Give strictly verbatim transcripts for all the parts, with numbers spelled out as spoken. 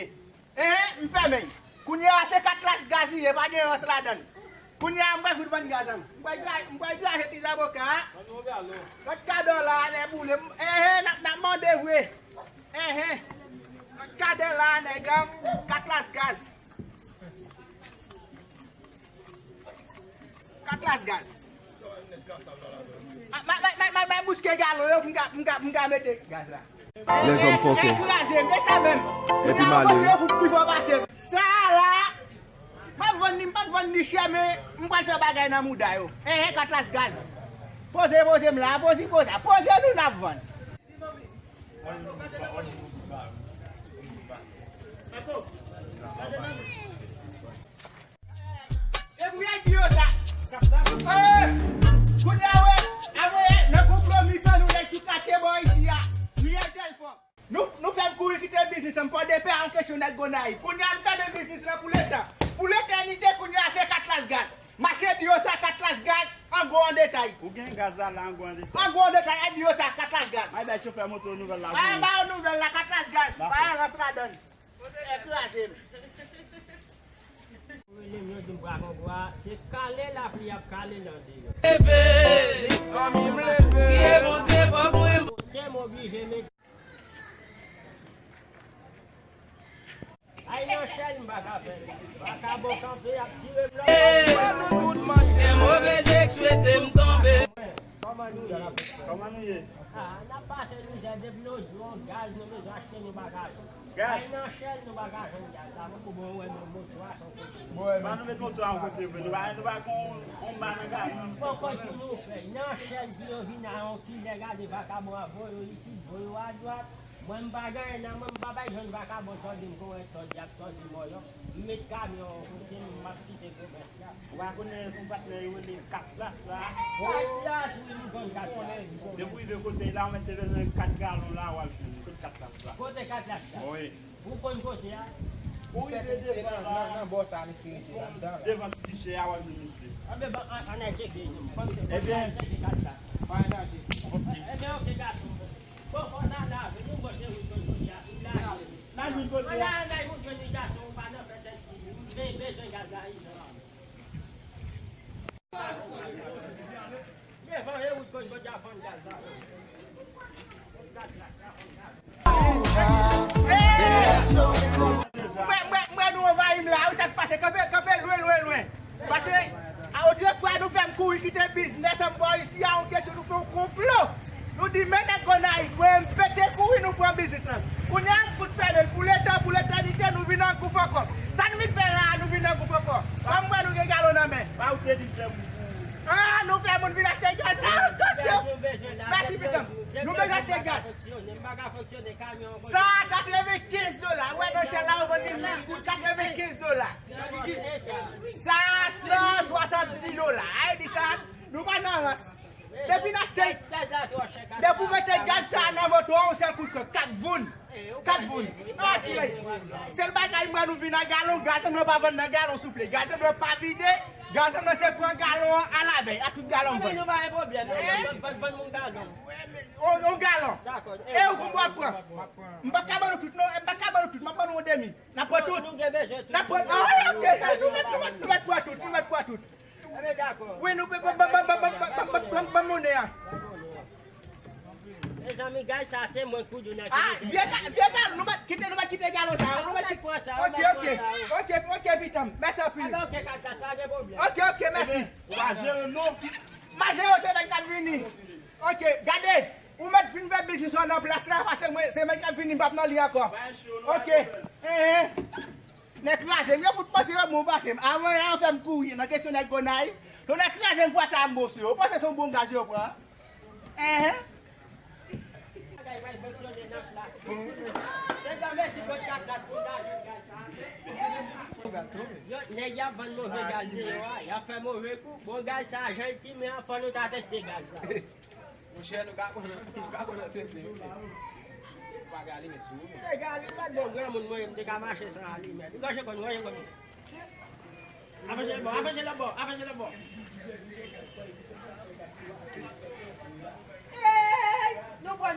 Enhen, m fèmen. Kounye a se kat las gaz li ye, pa gen rans ladan l. Kounye a m pral fout vann gaz la. M pral gra-, m pral graje ti zaboka a. Kat kadò la, lè boule. M, enhen, n ap, n ap mande vre. Enhen. Kat kadò la, nèg an, kat las gaz. Kat las gaz. Ah, bay, bay, bay, bay, bay bouske galon yo, m ka, m ka, m ka mete gaz la. Lèzòm fòkè. Epi kraze m, e sa menm. Epi malere. Yo fout pi fò pase m. Sa la, m ap vann li, m pa t vann li chè, men m pral fè bagay nan mouda yo. Enhen, kat las gaz. Poze, poze m la, poze, poze, poze nou n ap vann. E pou y di yo sa. Eh, kounye a, wè, a mwen, nan konpwomi san nou nèg tout katye bò isi a. Nou ye tèl fò. Nou, nou fè m kouri kite biznis an, Pòdepè an kesyon nèg Gonayiv. Kounye a, m fèmen biznis lan pou letan. Pou letènite, kounye a, se kat las gaz. Mache di yo sa, kat las gaz, an gwo an detay. Ou gen gaz la, la, an gwo an detay. An gwo an detay, e di yo sa, kat las gaz. Ay, bay chofè moto nouvèl la. Ay, ba yo nouvèl la, kat las gaz. Pa yon rans ladan l. Ekraze m. Rele m, yo di m bwa kongo a, se kale lapli ap kale l andeyò. Leve, fanmi m leve. Priye Bondye pou mwen. Kote m oblije mete. Ay nan chèn m pa ka fè l. Vakabon kanpe, y ap tire m lòt. Gen move je k swete m tonbe. Kòman nou ye? Kòman nou ye? Ah, n ap pase mizè depi nou di yon gaz nou bezwen achte nou pa ka jwenn. Gaz? Ay nan chèn nou pa ka jwenn gaz la, pou bon wè men moto a se yon kote. Bon, wè men. Pa nou met moto a yon kote vre, nou pa, nou pa gon, gon ba nan gaz. Bon, kote nou fè? Nan chèn si yo vin a yon kilè gade vakabon a voye yo isit, voye yo adwat. Mwen m pa gen anyen nan men m, m pa bay jwenn vakabon tòde m kon wè tòde y ap tòde mò yo. M met kamyon an kote m, m ap kite komès la. Ou pa konnen yon patnè yo rele Kat Plas la? Kat Plas, wi, m konn Kat Plas. Depi w rive kote la, ou mèt te bezwen kat galon la, w al jwenn li. Kote Kat Plas la? Kote Kat Plas la? Wi. Ou konn kote a? Ou rive devan la. Nan, nan bò sa, misye rete ladan. Devan ti gichè a, w al jwenn misye. Anben, ban, an, ann al tcheke, fanm se, ebyen, ann al tcheke Kat Plas. Pa ann al tcheke. Ok. Ebyen, ok, gason. Bon, fò n al lave, nou bò se wout kote a, si w lave. N al jwenn kote a. Ann al, ann al, ou jwenn li gason, ou pa nan fè tèt ki, men bezwen gaz la, ijan. Devan e wout kote bò a fann gaz la. Mwen, mwen, mwen, nou anvayi m la, wi, sa k pase, kanpe, kanpe, lwen, lwen, lwen. Pase, a, otrefwa, nou fè m kouri kite biznès an bò isi a, yon kesyon nou fè yon konplo. Nou di, men nèg Gonayiv, mwen, m pete kouri, nou pran biznis lan. Kounye a, m fout fèmen l pou letan, pou letènite, nou vin an gouf ankò. Sa n vin fè la a, nou vin an gouf ankò. Kòm mwen, nou gen galon nan men. Ba ou te di fè moun pou. Ah, nou fè moun vin achte gaz la, tout yo. Mèsi, pitanm. Nou bezwen achte gaz. Sa a katrevenkenz dola. Ou wè nan chèn la, yo vann li mil goud, katrevenkenz dola. Sa a san swasanndis dola. Ay, di sa, nou pa nan rans. Depi n achte, depi w mete gaz sa a nan moto a, yon sèl kout fè, kat voun. Kat voun. Ah, kilè. Sèl bagay, mwen, nou vin a galon, gaz mwen pa vann nan galon, souple. Gaz mwen pa vide, gaz mwen se pran galon an alavèy, a tout galon m vann. Anben, nou pa gen pwoblèm, non, vann, vann, vann moun gazon. On, on galon. Dakò. E ou konn w ap pran? M pa ka ban nou tout, non, m pa ka ban nou tout, m ap ban nou yon demi. N ap pran tout. Nou gen bezwen tout. N ap pran, ah, ok, nou mèt, nou mèt, nou mèt pran tout, nou mèt pran tout. Enben, dakò. Wi, nou, ban, ban, ban monnen an. Mezanmi, gaz sa se mwen k pou di w nan ki. Ah, vye ga-, vye galon, nou mèt kite, nou mèt kite galon sa, nou mèt kite. Pran sa, ok, ok, ok, ok, pitanm. Mèsi anpil. Enben, ok, Kat Plas, pa gen pwoblèm. Ok, ok, mèsi. Enben, ou pa jere non. M a jere, se mwen k ap vini. Ok, gade, ou mèt fin fè biznis ou an nan plas la, paske mwen, se mwen k ap vini, m p ap nan li ankò. Ok, enhen. Nèg kraze m, yo fout panse yo bon pase m. Avan yè, yo fè m kouri nan kesyon nèg Gonayiv. Yo nèg kraze m fwa sa a, m bon sou yo. Ou panse se yon bon gaz yo pran? Enhen. Bagay pral fonksyone nan plas. Se granmesi kot Kat Plas pou gade gaz sa a. Yo, nèg y ap vann move gaz deyò a, y ap fè move kou. Bon, gaz sa a, jan l kimen an, fò nou ta teste gaz la. Monchè, nou ka konn, nou ka konn antèn, wi. Pa gen alimèt sou ou, men. Te gen alimèt, bon, granmoun mwen, m te ka mache san alimèt. Ou ka konn, mwen, konn. Avanse lòt bò, avanse lòt bò, avanse lòt bò. Ey, nou pran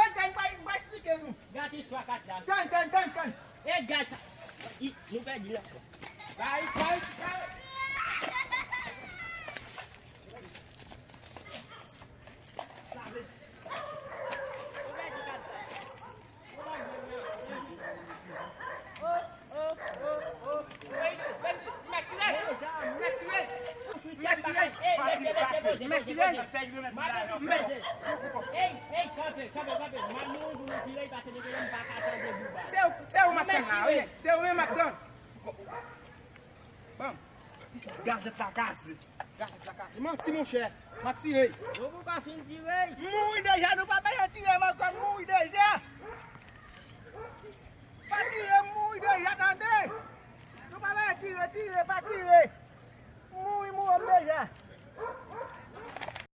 Tann, tann, m pa, m pa eksplike nou. Gad istwa kat la. Tann, tann, tann, tann. E gad sa. I, nou pèdi la. Bay, bay, bay. Se ou, se ou m ap tann la, wi. Se ou menm m ap tann. Bon. Gazèt la kase. Gazèt la kase. Manti, monchè. M ap tire. Yo, pou pa fin tire. M mouri deja, nou pa bezwen tire m ankò, m mouri deja. Pa tire, m mouri deja, tande. Nou pa bezwen tire, tire, pa tire. M mouri, mouri m deja.